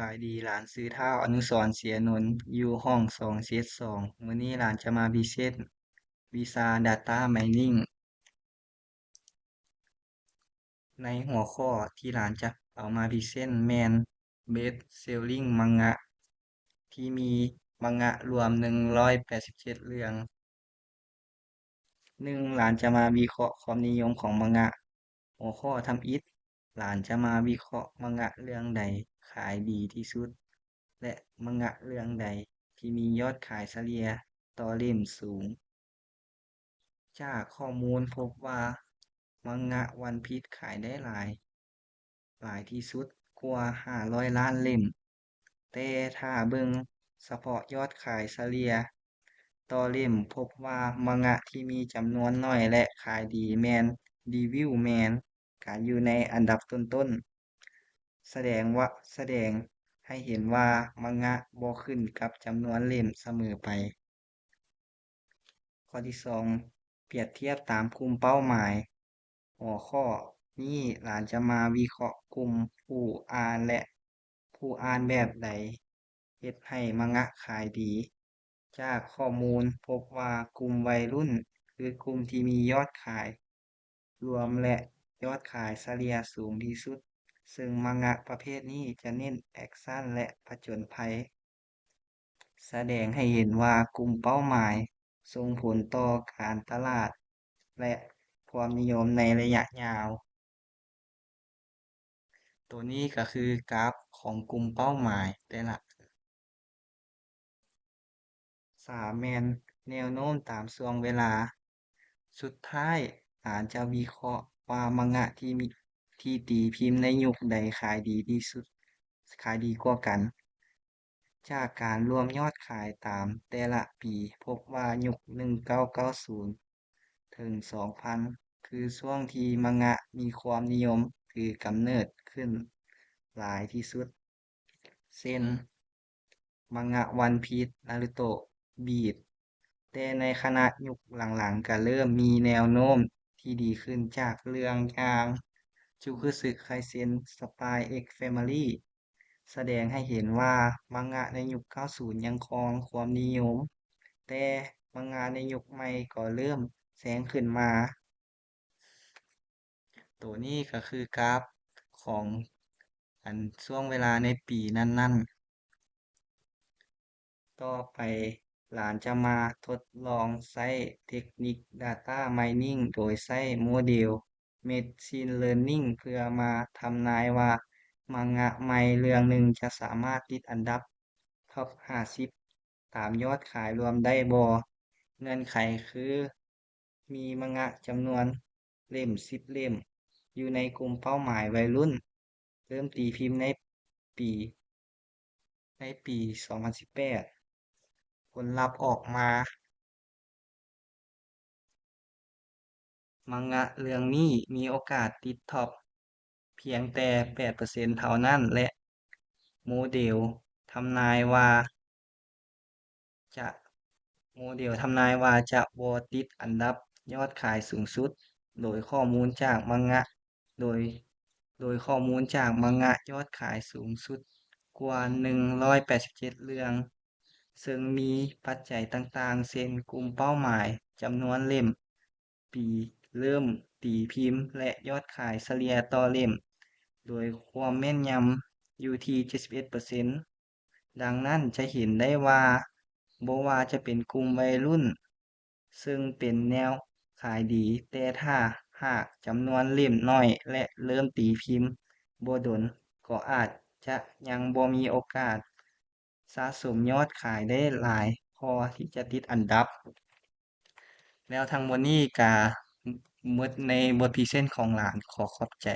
ບາຍດີ, ຫຼານຊື່ທ້າວ ອະນຸສອນ ເສຍນົນ ຢູ່ຫ້ອງສອງເຈັດສອງ. ມື້ນີ້ຫຼານຈະມາພຣີເຊັນວິຊາ Data Mining. ໃນຫົວຂໍ້ທີ່ຫຼານຈະເອົາມາພຣີເຊັນແມ່ນ Best Selling Manga ທີ່ມີມັງງະລວມໜຶ່ງຮ້ອຍແປດສິບເຈັດເລື່ອງ. ໜຶ່ງ, ຫຼານຈະມາວິເຄາະຄວາມນິຍົມຂອງມັງງະ. ຫົວຂໍ້ທຳອິດ, ຫຼານຈະມາວິເຄາະມັງງະເລື່ອງໃດຂາຍດີທີ່ສຸດ ແລະ ມັງງະເລື່ອງໃດທີ່ມີຍອດຂາຍສະເລ່ຍຕໍ່ເຫຼັ້ມສູງ. ຈາກຂໍ້ມູນພົບວ່າມັງງະ One Piece ຂາຍໄດ້ຫຼາຍ ຫຼາຍທີ່ສຸດກວ່າຫ້າຮ້ອຍລ້ານເຫຼັ້ມ, ແຕ່ຖ້າເບິ່ງສະເພາະຍອດຂາຍສະເລ່ຍຕໍ່ເຫຼັ້ມ ພົບວ່າມັງງະທີ່ມີຈຳນວນໜ້ອຍ ແລະ ຂາຍດີແມ່ນ Devilman ກະຢູ່ໃນອັນດັບຕົ້ນໆ, ສະແດງວ່າ ສະແດງໃຫ້ເຫັນວ່າມັງງະບໍ່ຂຶ້ນກັບຈຳນວນເຫຼັ້ມສະເໝີໄປ. ຂໍ້ທີສອງ, ປຽບທຽບຕາມກຸ່ມເປົ້າໝາຍ. ຫົວຂໍ້ນີ້ຫຼານຈະມາວິເຄາະກຸ່ມຜູ້ອ່ານ ແລະ ຜູ້ອ່ານແບບໃດເຮັດໃຫ້ມັງງະຂາຍດີ. ຈາກຂໍ້ມູນພົບວ່າກຸ່ມໄວລຸ້ນຄືກຸ່ມທີ່ມີຍອດຂາຍລວມ ແລະ ຍອດຂາຍສະເລ່ຍສູງທີ່ສຸດ, ເຊິ່ງມັງງະປະເພດນີ້ຈະເນັ້ນແອັກຊັນ ແລະ ຜະຈົນໄພ. ສະແດງໃຫ້ເຫັນວ່າກຸ່ມເປົ້າໝາຍສົ່ງຜົນຕໍ່ການຕະຫຼາດ ແລະ ຄວາມນິຍົມໃນໄລຍະຍາວ. ໂຕນີ້ກໍຄືກາຟຂອງກຸ່ມເປົ້າໝາຍແຕ່ລະ. ສາມ ແມ່ນແນວໂນ້ມຕາມຊ່ວງເວລາ. ສຸດທ້າຍ ອາຈານຈະວິເຄາະວ່າມັງງະທີ່ມີ ທີ່ຕີພິມໃນຍຸກໃດຂາຍດີທີ່ສຸດ ຂາຍດີກວ່າກັນ. ຈາກການລວມຍອດຂາຍຕາມແຕ່ລະປີ ພົບວ່າຍຸກໜຶ່ງເກົ້າເກົ້າສູນ ເຖິງສອງພັນ ຄືຊ່ວງທີ່ມັງງະມີຄວາມນິຍົມຖືກຳເນີດຂຶ້ນຫຼາຍທີ່ສຸດ ເຊັ່ນ ມັງງະ One Piece, Naruto, Bleach. ແຕ່ໃນຂະນະຍຸກຫຼັງໆ ກໍເລີ່ມມີແນວໂນ້ມທີ່ດີຂຶ້ນ ຈາກເລື່ອງຢ່າງ Jujutsu Kaisen, Spy X Family ສະແດງໃຫ້ເຫັນວ່າມັງງະໃນຍຸກເກົ້າສູນຍັງຄອງຄວາມນິຍົມ, ແຕ່ມັງງະໃນຍຸກໃໝ່ກໍເລີ່ມແຊງຂຶ້ນມາ. ໂຕນີ້ກໍຄືກາຟຂອງອັນຊ່ວງເວລາໃນປີນັ້ນໆ. ຕໍ່ໄປ ຫຼານຈະມາທົດລອງໃຊ້ເຕັກນິກ Data Mining ໂດຍໃຊ້ໂມເດລ Machine Learning ເພື່ອມາທຳນາຍວ່າມັງງະໃໝ່ເລື່ອງໜຶ່ງຈະສາມາດຕິດອັນດັບ Top ຫ້າສິບ ຕາມຍອດຂາຍລວມໄດ້ບໍ່. ເງື່ອນໄຂຄື ມີມັງງະຈຳນວນເຫຼັ້ມສິບເຫຼັ້ມ ຢູ່ໃນກຸ່ມເປົ້າໝາຍໄວລຸ້ນ ເລີ່ມຕີພິມໃນປີ ໃນປີສອງພັນສິບແປດ. ຜົນລັບອອກມາ ມັງງະເລື່ອງນີ້ມີໂອກາດຕິດທັອບພຽງແຕ່ແປດເປີເຊັນເທົ່ານັ້ນ ແລະ ໂມເດລທຳນາຍວ່າຈະ ໂມເດລທຳນາຍວ່າຈະບໍ່ຕິດອັນດັບຍອດຂາຍສູງສຸດ ໂດຍຂໍ້ມູນຈາກມັງງະ ໂດຍ ໂດຍຂໍ້ມູນຈາກມັງງະຍອດຂາຍສູງສຸດກວ່າໜຶ່ງຮ້ອຍແປດສິບເຈັດເລື່ອງ ເຊິ່ງມີປັດໄຈຕ່າງໆ ເຊັ່ນ ກຸ່ມເປົ້າໝາຍ, ຈຳນວນເຫຼັ້ມ, ປີເລີ່ມຕີພິມ ແລະ ຍອດຂາຍສະເລ່ຍຕໍ່ເຫຼັ້ມ ໂດຍຄວາມແມ່ນຍຳຢູ່ທີ່ເຈັດສິບເອັດເປີເຊັນ. ດັ່ງນັ້ນຈະເຫັນໄດ້ວ່າ ບໍ່ວ່າຈະເປັນກຸ່ມໄວລຸ້ນ ເຊິ່ງເປັນແນວຂາຍດີ, ແຕ່ຖ້າຫາກຈຳນວນເຫຼັ້ມໜ້ອຍ ແລະ ເລີ່ມຕີພິມບໍ່ດົນ, ກໍອາດຈະຍັງບໍ່ມີໂອກາດສະສົມຍອດຂາຍໄດ້ຫຼາຍພໍທີ່ຈະຕິດອັນດັບ. ແລ້ວທັງໝົດນີ້ກະໝົດໃນບົດພຣີເຊັນຂອງຫຼານ. ຂໍຂອບໃຈ.